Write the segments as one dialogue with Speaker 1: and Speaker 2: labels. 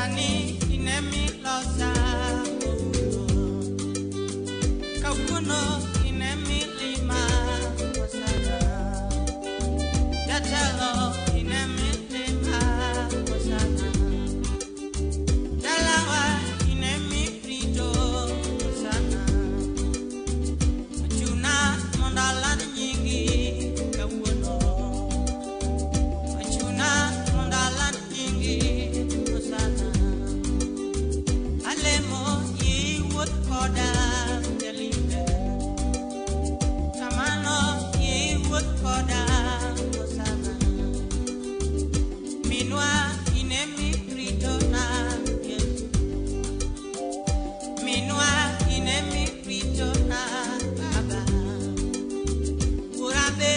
Speaker 1: Sani inemilosa kawuono inemilima Hosana. Jatelo inemilima Hosana. Dalawa inemirito Hosana. Ochuna mondo aland nyingi kawuono. Ochuna mondo aland nyingi Hosana. Alemo iwuoth koda jalimbe. Kamano iwuoth koda Hosana. Minwa inemiritona Yesu. Minwa inemiritona Baba. Urabe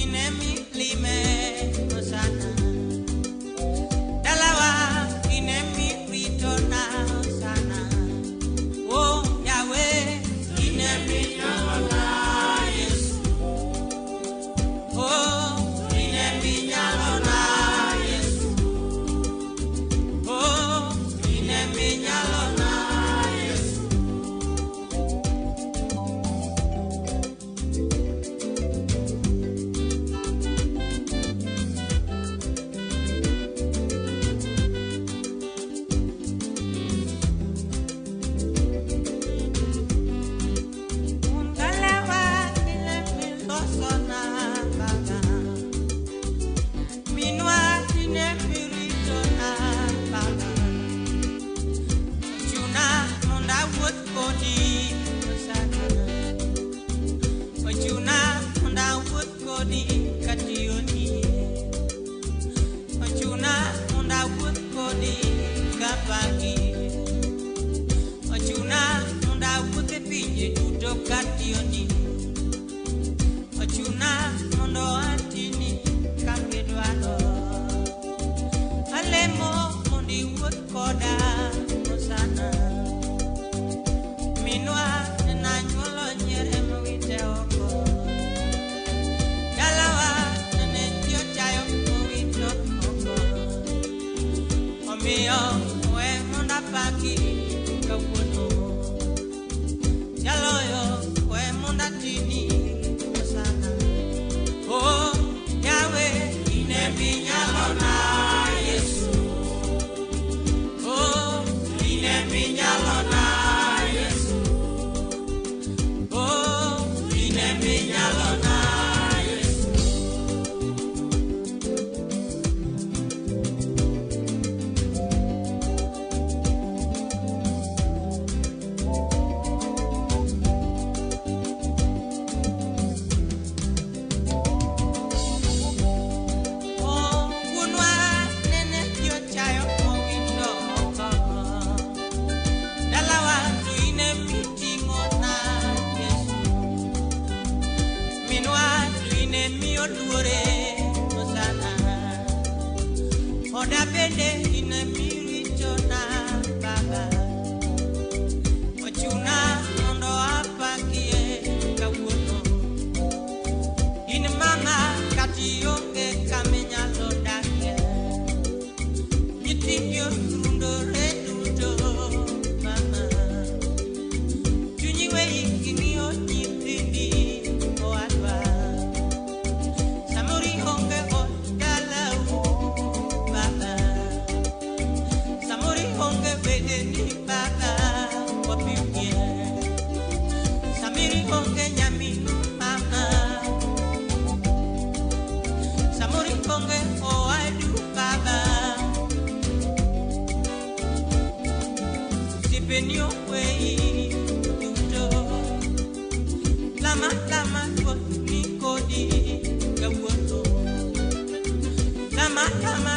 Speaker 1: inemilime Hosana. Dalawa inemiritona Hosana. Oh Yahweh ineminyalona Yesu. Oh ineminyalona Yesu. Oh ineminyalona Yesu. Dalawa inemilosona Baba. Minwa inemiritona Baba. Ochuna mondo awuoth kodi Hosana. Ochuna mondo awuoth kodi katiyoni. Ochuna mondo awuoth kodi kapaki. Ochuna mondo awuoth e pinje duto katiyoni. Ochuna mondo atini kakidwaro. Alemo mondo iwuoth koda Hosana. Minwa nanyuolo nyiere mowite oko. Dalawa nene ji ochayo mowito oko. Omiyo we mondo apaki kawuono. Jaloyo we mondo atini Hosana. Oh Yahweh ineminyalona Yesu. Oh ineminyalona Yesu. Oh ineminyalona Yesu. Oh wuonwa nene ji ochayo mowito oko. Dalawa to in emiting'ona Yesu. Minwa to in emioluore Hosana. Oda bende in emiritona Baba. Ochuna mondo apakie kawuono. In mama kata ionge kaminyalo dakie. Nyithindi orundore duto mama. Chunyi weyi king'iyo nyithindi owadwa. Samoro ionge ot dalau baba. Samoro ionge wedeni baba wapimie. Samiri onge nyaminu mama. Samoro onge owadu baba. Osipeni okweyi duto. Lama lama ruoth ni kodi kawuono. Lama lama